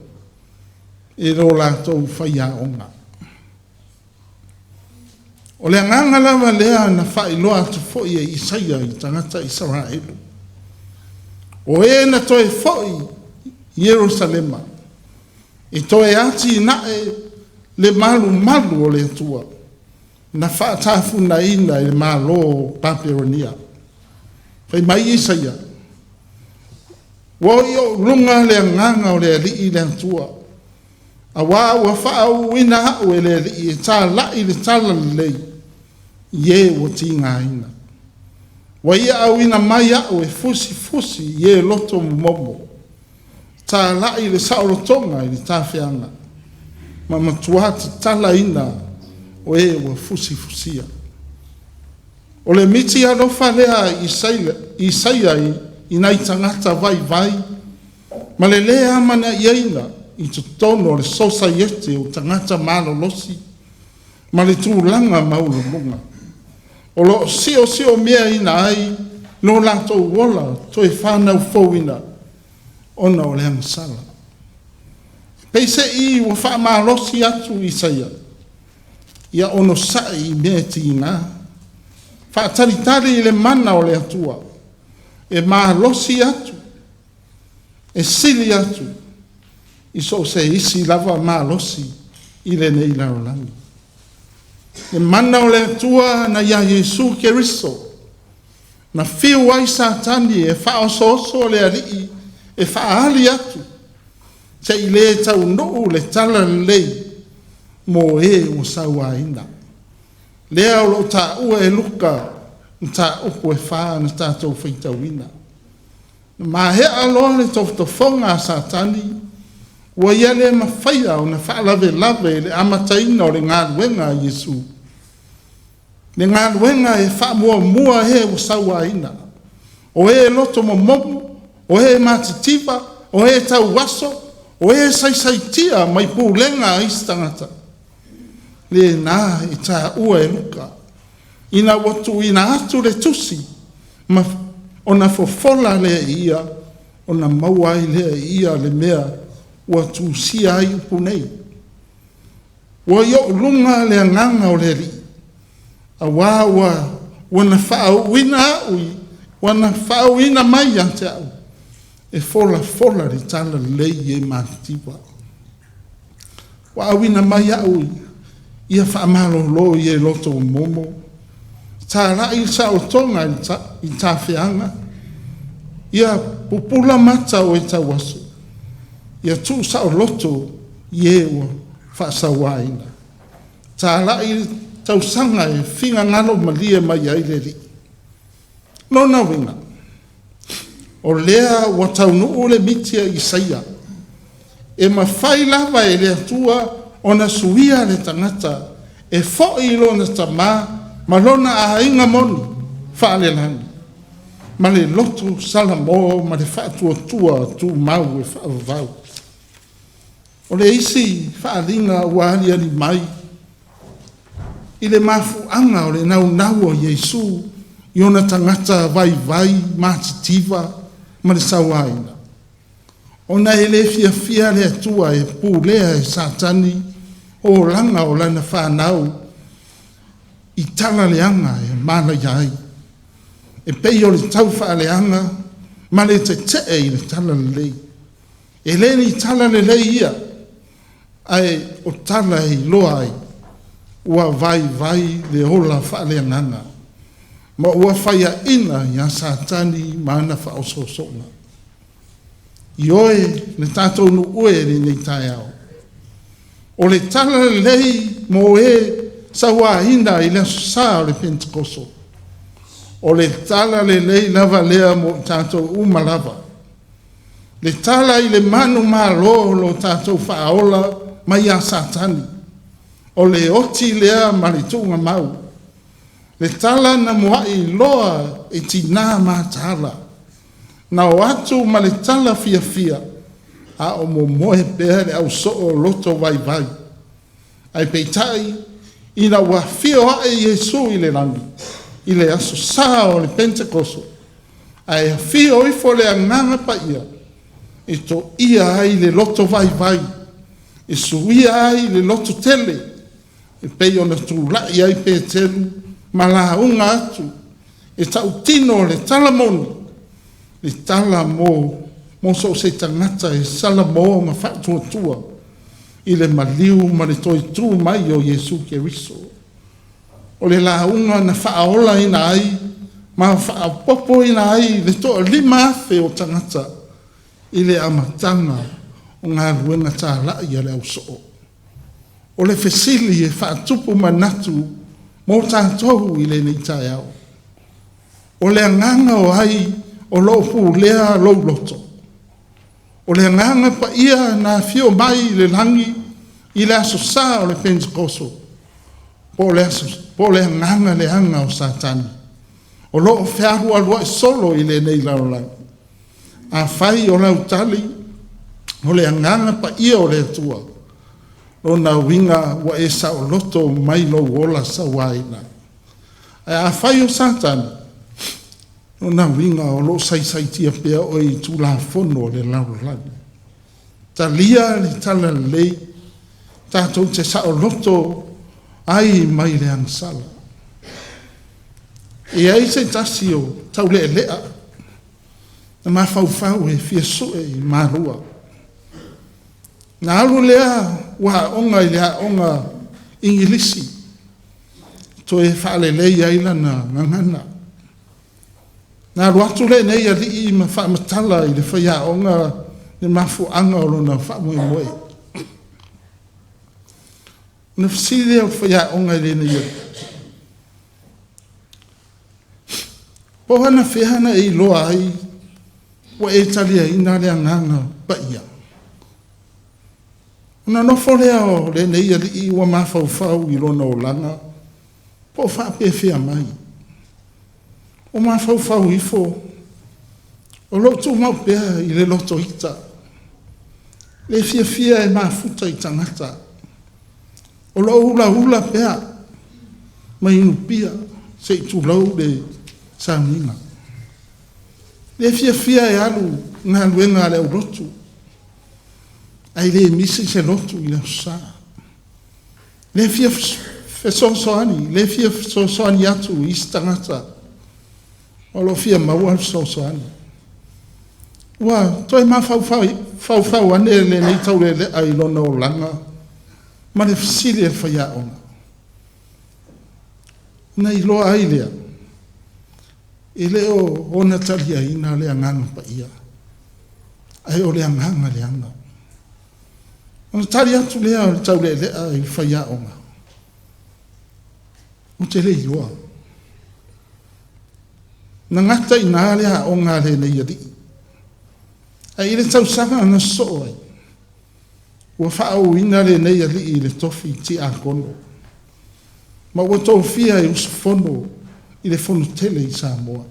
e lo latou faiaoga. O le agaga lava lea na faailoa atu foi e Isaia i tagata Isaraelu. O e na toe foi i Ierusalema, e toe atinae le malumalu o le Atua, na faatafunaina e le Malo o Papelonia. Fai mai Isaia, ua i ou luga le agaga o le Alii le Atua, auā ua faauuina au e le Alii e tāla'i le talalelei i e ua tigaina. Ua ia auina mai au e fusifusi i e loto momomo, tāla'i le saolotoga i le tafeaga, ma matua tatalaina o e ua fusifusia. O le miti alofa lea a Isaia i nai tagata vaivai ma le lē amanaiaina i totonu o le sosaiete o tagata malolosi ma le tulaga maualuluga o lo o siosiomeaina ai lo latou ola toe fanau fouina ona o le agasala. Peiseai ua faamalosi atu Isaia, ia onosai i mea tiga, faatalitali i le mana o le Atua e malosi atu, e sili atu i so o se isi lava malosi i lenei lalolagi. Le mana o le Atua na ia Iesu Keriso na fiu ai Satani e faaosooso le Alii e faaali atu se'i lē taunuu le talalelei mo e ua sauaina. Lea o lo o taua e Luka mataupu e fa na tatou faitauina. Na maea loa le tofotofoga a Satani, ua ia le mafaia ona faalavelave i le amataina o le galuega a Iesu, le galuega e faamuamua e ua sauaina, o e loto momomo, o e matitiva, o e tauaso, o e saisaitia mai pulega a isi tagata. Lena e taua e Luka, ina ua tuuina atu le tusi ma ona fofola lea e ia, ona maua ai lea e ia le mea ua tusia ai upu nei. Ua i ou luga le agaga o le Alii, auā ua na faauuina au, ua na faauuina mai ia te au e folafola le talalelei i e matitiva. Ua auina mai au ia faamalolo i e loto momomo, tāla'i le saolotoga i tafeaga, ia pupula mata o e tauaso, ia tuusaoloto i e ua faasauaina, tāla'i le tausaga e finagalo malie mai ai le Alii. Lona uiga, o lea ua taunuu le miti a Isaia, e mafai lava e le Atua ona suia le tagata e foi i lona tamā ma lona aiga moni faalelagi ma le loto salamo ma le faatuatua tumau e faavavau. O le isi faaaliga ua aliali mai i le mafuaaga o le naunau o Iesu i ona tagata vaivai matitiva ma le sauaina, ona e le fiafia le Atua e pulea e Satani olaga o lana fanau i tala leaga e manaia ai, e pei o le taufaaleaga ma le tete'e i le talalelei. E le ni talalelei ia, ae o tala e iloa ai ua vaivai le ola faaleagaga ma ua faiaina ia Satani ma ana faaosoosoga. Ioe le tatou nuu e i lenei taeao, o le talalelei mo e sauaina i le aso Sa o le Penetekoso, o le talalelei lava lea mo i tatou uma lava. Le tala i le manumalo o lo tatou faaola mai ia Satani, o le oti lea ma le tuugamau. Le tala na muai iloa e tinā mataala, na o atu ma le tala fiafia a o momoe pea le ausoo loto vaivai. Ae peitai, ina ua afio ae Iesu i le lagi i le aso Sa o le Penetekoso, ae afio ifo le Agaga Paia e toia ai le loto vaivai, e suia ai le loto tele. E pei ona tulai ai Peteru ma lauga atu e tautino le tala moni, le tala mo so o se tagata e salamo ma faatuatua i le maliu ma le toe tu mai o Iesu Keriso. O le lauga na faaolaina ai ma faaopoopoina ai le 5,000 o tagata i le amataga o galuega talai a le ausoo. O le fesili e faatupu manatu mo tatou i lenei taeao, o le agaga o ai o lo o pulea lou loto? O le Agaga Paia na afio mai i le lagi i le Aso Sa o le Penetekoso, po o le agaga leaga o Satani o lo o fealualuai solo i lenei lalolagi? Afai o lau tali o le Agaga Paia o le Atua, lona uiga ua e saoloto mai lou ola sauaina. Ae afai o Satani, lona uiga o lo o saisaitia pea oe i tulafono o le lalolagi. Talia le talalelei tatou te saoloto ai mai le agasala. E i ai se tasi o taulealea na mafaufau e fia sue i Malua. Na alu lea ua aoga i le aoga Igilisi, toe faalelei ai lana gagana. Na alu atu lenei alii ma faamatala i le faiaoga le mafuaaga o lona faamoemoe. Ona fesili lea o le faiaoga i lenei alii, po o anafea na e iloa ai ua e taliaina le Agaga Paia? Ona nofo lea o lenei alii ua mafaufau i lona olaga po o faapefea mai. Ua mafaufau ifo, o lo o tumau pea i le loto ita, le fiafia e mafuta i tagata, o lo o ulaula pea ma inupia, se i tulou le sauniga. Le fiafia e alu i galuega a le aulotu, ae le misi se lotu i le Aso Sa. Le fia fesoasoani, le fia fesoasoani atu i isi tagata o lo o fia maua le fesoasoani. Ua toe mafaufau ane lenei taulealea i lona olaga ma le fesili a le faiaoga, ona iloa ai lea e le o ona taliaina le Agaga Paia, ae o le agaga leaga. Ona tali atu lea o le taulealea i le faiaoga, ou te le iloa. Na gata i ina le aoga a lenei alii. Ae i le tausaga na sosoo ai, ua faauuina lenei alii i le tofi tiakono, ma ua tofia e usufono i le Fono Tele i Samoa.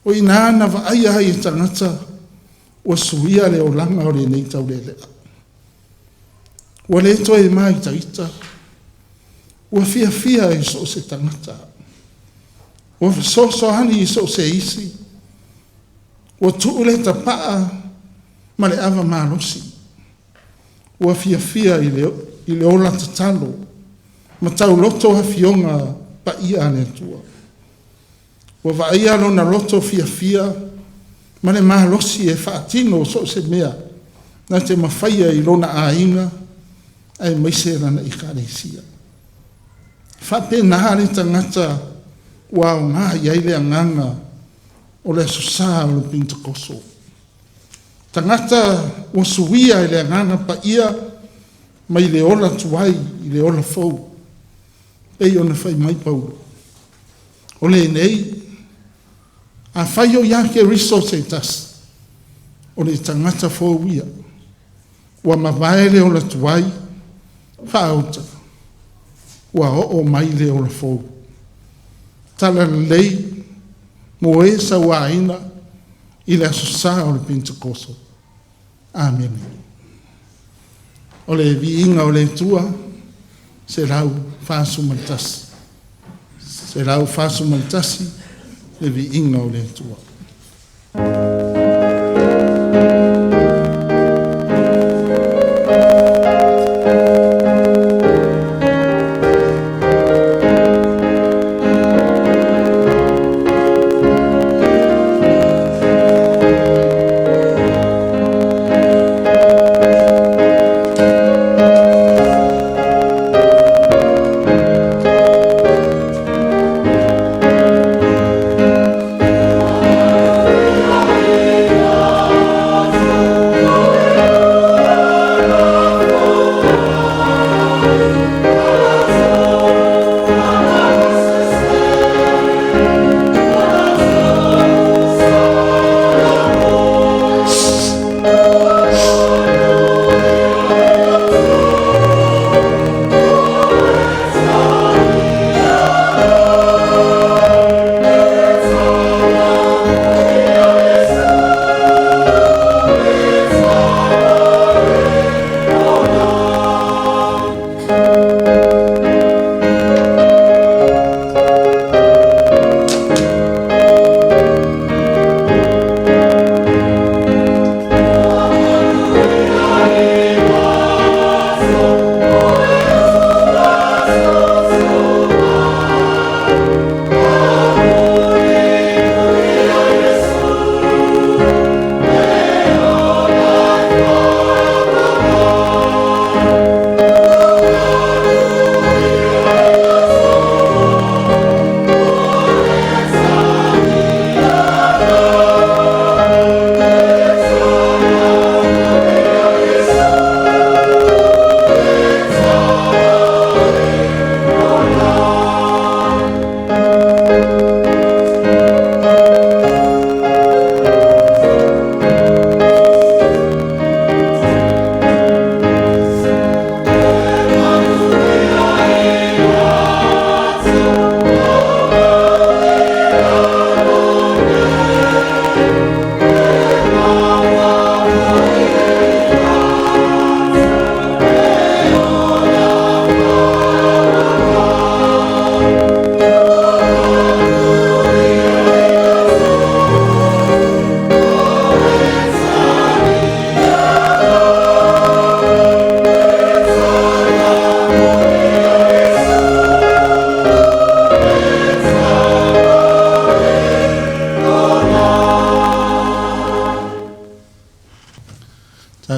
O i ina na vaaia ai e tagata ua suia le olaga o lenei taulealea. Ua le toe maitaita, ua fiafia i so o se tagata, ua fesoasoani i so o se isi, ua tuu le tapaa ma le ava malosi, ua fiafia i le ola tatalo ma tauloto Afioga Paia a le Atua. Ua vaaia lona loto fiafia ma le malosi e faatino so o se mea na te mafaia i lona aiga aemaise lana Ekalesia. E faapena le tagata ua aoga i ai le agaga o le Aso Sa o le Penitekoso. Tagata ua suia e le Agaga Paia mai le ola tuai i le ola fou, pei ona fai mai Paulo. O lenei, afai o ia Keriso se tasi, o le tagata fou ia, ua mavae le ola tuai, faauta, ua oo mai le ola fou. Talalelei mo e sauaina i le Aso Sa o le Penitekoso. Amene. O le viiga o le Atua, 141. 141 le viiga o le Atua.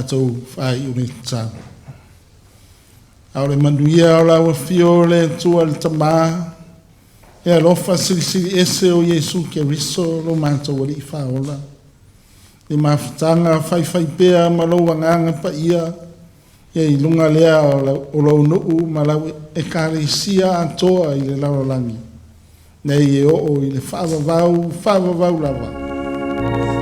Tatou faaiu le tatalo. A o le manuia o lau afio o le Atua le Tamā, e alofa silisili ese o Iesu Keriso lo matou Alii Faaola, le mafutaga faifaipea ma lou Agaga Paia, ia i luga lea o lou nuu ma lau Ekalesia atoa i le lalolagi, nei e oo i le faavavau, faavavau lava.